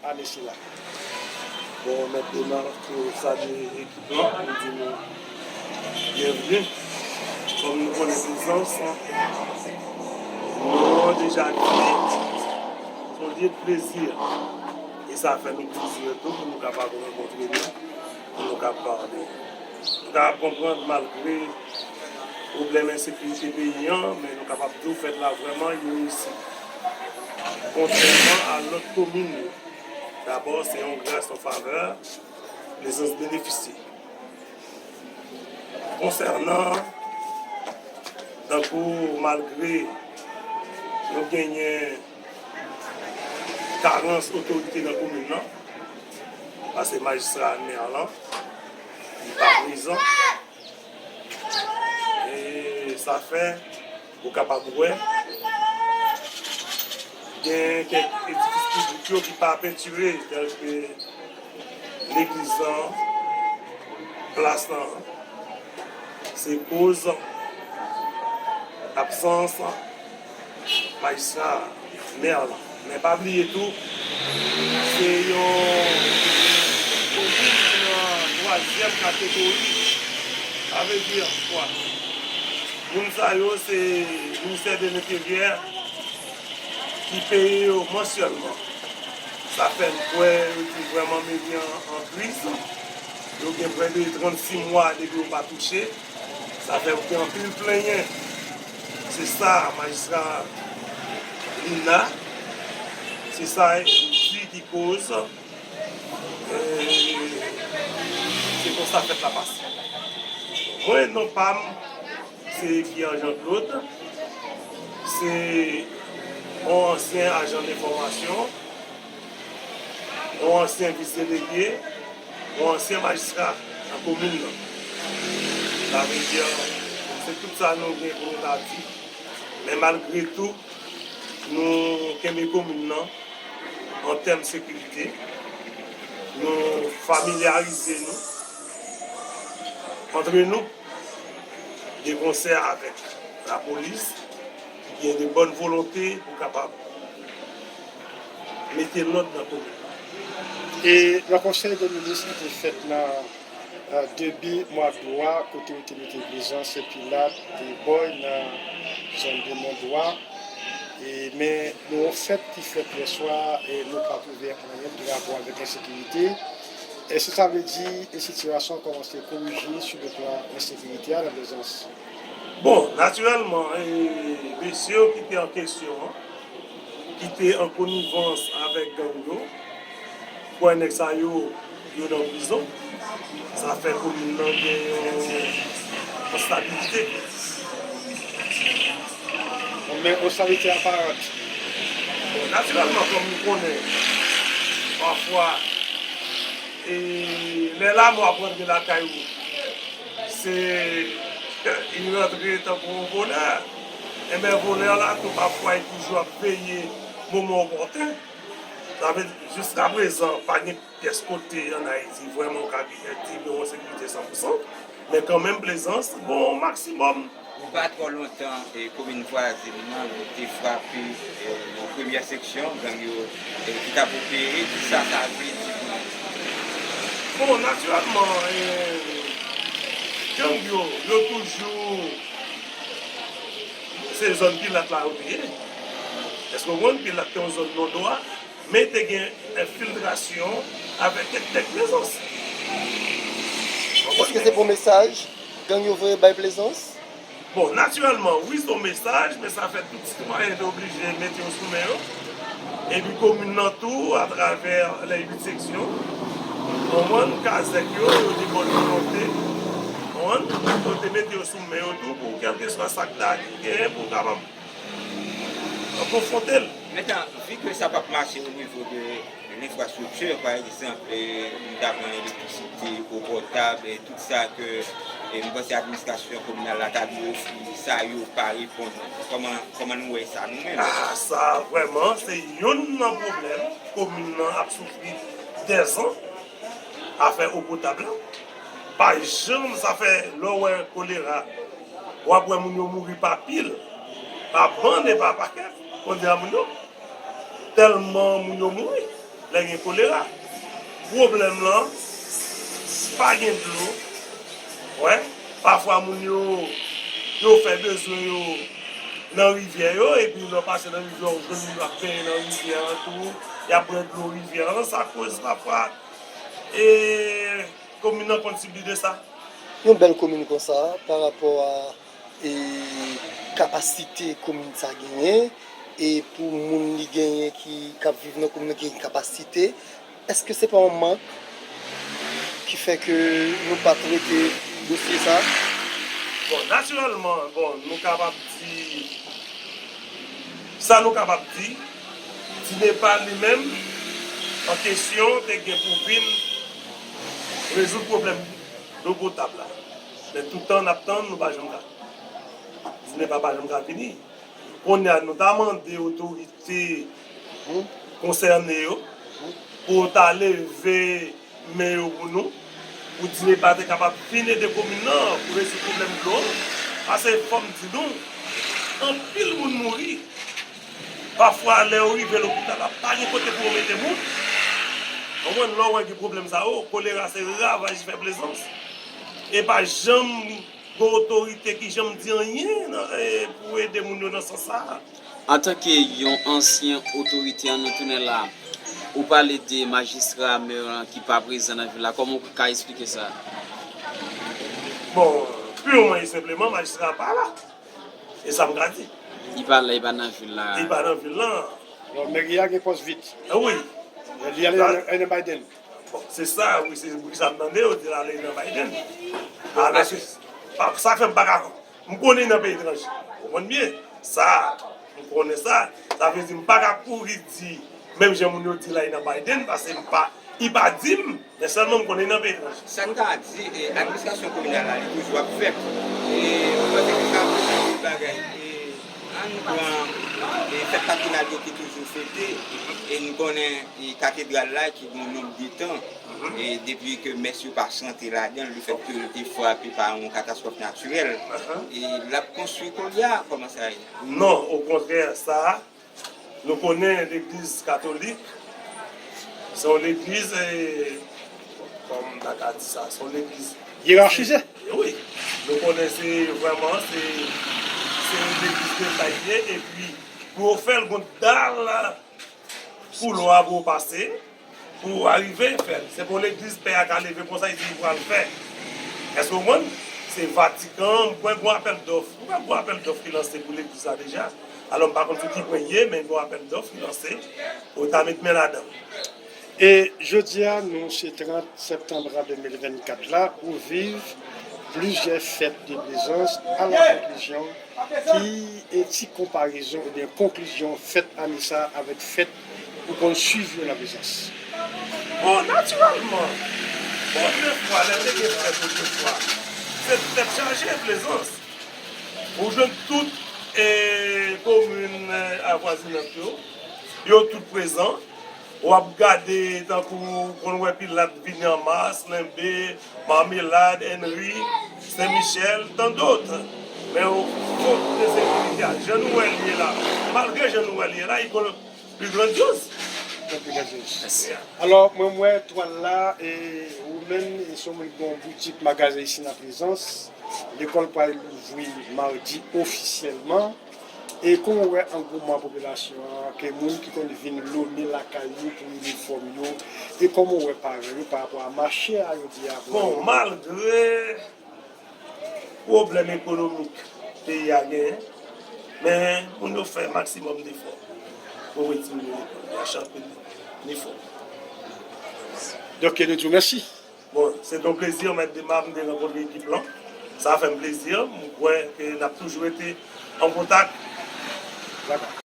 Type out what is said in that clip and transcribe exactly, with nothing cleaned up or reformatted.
Ane sila. Bon, Mèt Donald, nou salye ekip lan, nou di nou byenvni. Kòm nou konnen Plezans, nou deja di, se yon lye de plezi. E sa fè nou plezi tou pou nou kapab rankontre nou, pou nou kapab pale. Nou kapab konprann malgre pwoblèm ensekirite peyi an, men nou kapab di w fèt la vrèman reyisi. Kontrèman a lòt komin yo, dabò se yon gras, yon favè Plezans benefisye. Konsènan, tankou malgre nou genyen karans otorite nan komin nan, paske majistra Merlan, li pa prezan. E sa fè, ou kapab wè, gen kèk edifis piblik yo ki pa pentire, tèlke legliz lan, plas lan. Se koz absans majistra, mè lan. Men pa bliye tou, se yon komin ki nan twazyèm kategori. Sa vle di kwa? Moun sa yo, se Ministè de Lenteryè ki peye yo mansyèlman. Sa fè m kwè yo te vrèman meri an, an kriz. Yo gen prè de trannsis mwa depi yo pa touche. Sa fè yo gen anpil plenyen. Se sa majistra Lina, se sa li di ki koz, e, se konsa fèt la pase. Mwen, non pa m, se Pierre Jean Claude, se yon ansyen ajan de fòmasyon, yon ansyen vis delege, yon ansyen majistra nan komin nan. Sa vle di, se tout sa nou gen pou nou ta di. Men malgre tou, nou kenbe komin nan an tèm sekirite. Nou familyarize nou antre nou de konsè avèk lapolis, ki gen de bòn volonte pou kapab mete lòd nan komin nan. E nan konsèy de minis ki te fèt nan, e, debi mwa d a, kote yo te mete Plezans, Sen Pilat, e Bòy nan zòn de Mòn Dwa, e, men nan yon fèt ki fèt yè swa, e nou pa twouve anyen ki rapò avèk ensekirite. Èske sa vle di e sitiyasyon an kòmanse korije sou le plan ensekirite a nan Plezans? Bon, natirèlman, e, mesye yo ki te an kesyon an, ki te an konivans avèk gang yo, kwè nèg sa yo, yo nan prizon. Sa fè komin nan gen yon, yon stabilite. Men yon stabilite aparant. Bon, natirèlman, kòm nou konnen, pafwa, e, lè lamò ap rantre lakay ou, se, li rantre tankou yon vòlè. Enben, vòlè la tou, pafwa, li toujou ap veye moman opòten. Sa vle di, jiskaprezan, pa gen pyès kote ann Ayiti vrèman ou ka di gen yon sekirite san pou san, men kanmenm Plezans, bon, maksimòm. Ou pa twò lontan, e, komin vwazen nan, nou te frape, e, yon premyè seksyon, gang yo, e, ki t ap opere, kisa sa vle di pou nou? Bon, natirèlman, e, gang yo, yo toujou, se zòn Pilat la yo te ye. Èske w konprann? Pilat te yon zòn non dwa, men te gen enfiltrasyon avèk kèk nèg Plezans. Èske se bon mesaj gang yo voye bay Plezans? Bon, natirèlman, wi, se yon mesaj, men sa fè tout sitwayen te oblije mete yo sou men yo. Epi komin nan tou, atravè lè uit seksyon, konprann, kazèk yo, yo te bòn volonte, konprann, yo te mete yo sou men yo tou pou kèlkeswa sa k ta genyen pou kapab konfwonte l. Mentnan, vi ke sa p ap mache o nivo de lenfrastrikti, pa egzanp, e, nou ta pran elektrisite, ewo potab, e tout sa ke, e, m panse administrasyon kominal la ta dwe ofri, sa yo pa reponn. Kòman, kòman nou wè sa nou menm? Ah, sa vrèman, se youn nan pwoblèm komin nan ap soufri dèzan, afè ewo potab la. Pa janm, sa fè lè w wè kolera, w ap wè moun yo mouri pa pil, pa bann e pa pakèt, kounye a moun yo, tèlman moun yo mouri. Lè gen kolera. Pwoblèm lan, pa gen dlo. Wè, pafwa moun yo, yo fè bezwen yo nan rivyè yo, epi lè w pase nan rivyè, w jwenn moun yo ap benyen nan rivyè an tou, y ap bwè dlo rivyè an, sa koz pafwa, e, komin nan konn sibi de sa. Yon bèl komin konsa, pa rapò a e kapasite komin sa genyen, e pou moun li genyen ki, k ap viv nan komin nan ki gen kapasite, èske se pa yon mank ki fè ke nou pa trete dosye sa? Bon, natirèlman, bon, nou kapab di, sa nou kapab di, DINEPA li menm, an kesyon, te gen pou vin rezoud pwoblèm dlo potab la. Men tout tan n ap tann, nou pa janm ka. DINEPA pa janm ka vini. Kounye a, nou ta mande otorite konsène yo pou yo ta leve men yo pou nou, pou DINEPA te kapab vin ede komin nan pou rezoud pwoblèm dlo an. Paske fò m di nou, anpil moun mouri. Pafwa, lè yo rive lopital la, pa gen kote pou yo mete moun. Konprann, lè w wè gen pwoblèm sa yo, kolera se ravaj Fè Plezans. E pa janm gen otorite ki janm di anyen nan, e, pou ede moun yo nan sans sa a. Antanke yon ansyen otorite an, nou tounen la, ou pale de majistra, mè an ki pa prezan nan vil la. Kòman ou ka esplike sa? Bon, pirman e senpleman, majistra a pa la. E sa m ka di. Li pa la, li pa nan vil la. Li pa nan vil lan. Bon, meri a gen pòs vid. Ah wi. Li ale nan, nan Biden. Bon, se sa, wi, se poukisa m tande yo di l ale nan Biden. Alò, se, pa, sa fè m pa ka, m konnen nan peyi etranje. Ou konprann byen? Sa, m konnen sa. Sa vle di m pa ka kouri di, menm jan moun yo di l ale nan Biden, paske m pa, li pa di m, men sèlman m konnen nan peyi etranje. Sa n ka di, e, administrasyon kominal la, li toujou ap fèt. E, mwen panse ke sa ap yon bagay, e, an nou pran, e, fèt patwonal yo ki toujou fete, e nou konnen, e, katedral la ki gen yon nonb de tan, e depi ke mès yo pa chante ladan l, lefètke l te frape pa yon katastwòf natirèl, e l ap konstwi kounye a, kòman sa ye? Non, okontrè, sa, nou konnen legliz katolik, se yon legliz, e, kòman m ta ka di sa, se yon legliz yerachize. E wi, nou konnen se vrèman, se, se yon legliz de tay li ye, epi pou yo fè l, gon dal koulwa pou yo pase, pou arive fè l. Se pa yon legliz pè a ka leve konsa, li di li pral fè. Èske w konprann? Se Vatikan, m kwè gon apèl dòf. M kwè gon apèl dòf ki lanse pou legliz la deja. Alò, m pa konn sou ki pwen l ye, men gon apèl dòf ki lanse. Pou yo ta met men ladan. E jodi a, nou se trant septanm de mil vennkat la, ou viv plizyè fèt de Plezans a la konklizyon ki, e, ti konparezon oubyen konklizyon fèt ane sa avèk fèt ou konn swiv yo nan Plezans? Bon, natirèlman, bon, otrefwa, lè te gen fèt otrefwa, se te tèt chaje Plezans. Ou jwenn tout, e, komin, e, avwazinant yo, yo tout prezan. W ap gade tankou w konn wè Pilat vini an mas, Lenbe, Mamelad, Enri, Sen Michèl, tant d'autres. Men w fòk de sekirite a, jan nou wè l ye la, malgre jan nou wè l ye la, li konn pi grandyoz. Li konn pi grandyoz. Mèsi. Alò, mwen, m wè twal la, e ou menm, e se yon moun ki gen yon boutik magazen isi nan Plezans. Lekòl pral louvri madi ofisyèlman. E kòman w wè angouman popilasyon an, ke moun ki konn vin lone lakay ou pou inifòm yo, e kòman w wè paran yo pa rapò a machè a yo di a pou... Bon, malgre pwoblèm ekonomik peyi a genyen, men moun yo fè maksimòm defò pou retire lekòl yo a chak inifòm. Donk, nou di w mèsi. Bon, se te yon plezi, Mèt Dema, m te rankontre ekip lan. Sa fè m plezi, m kwè ke n ap toujou rete an kontak. Dakò.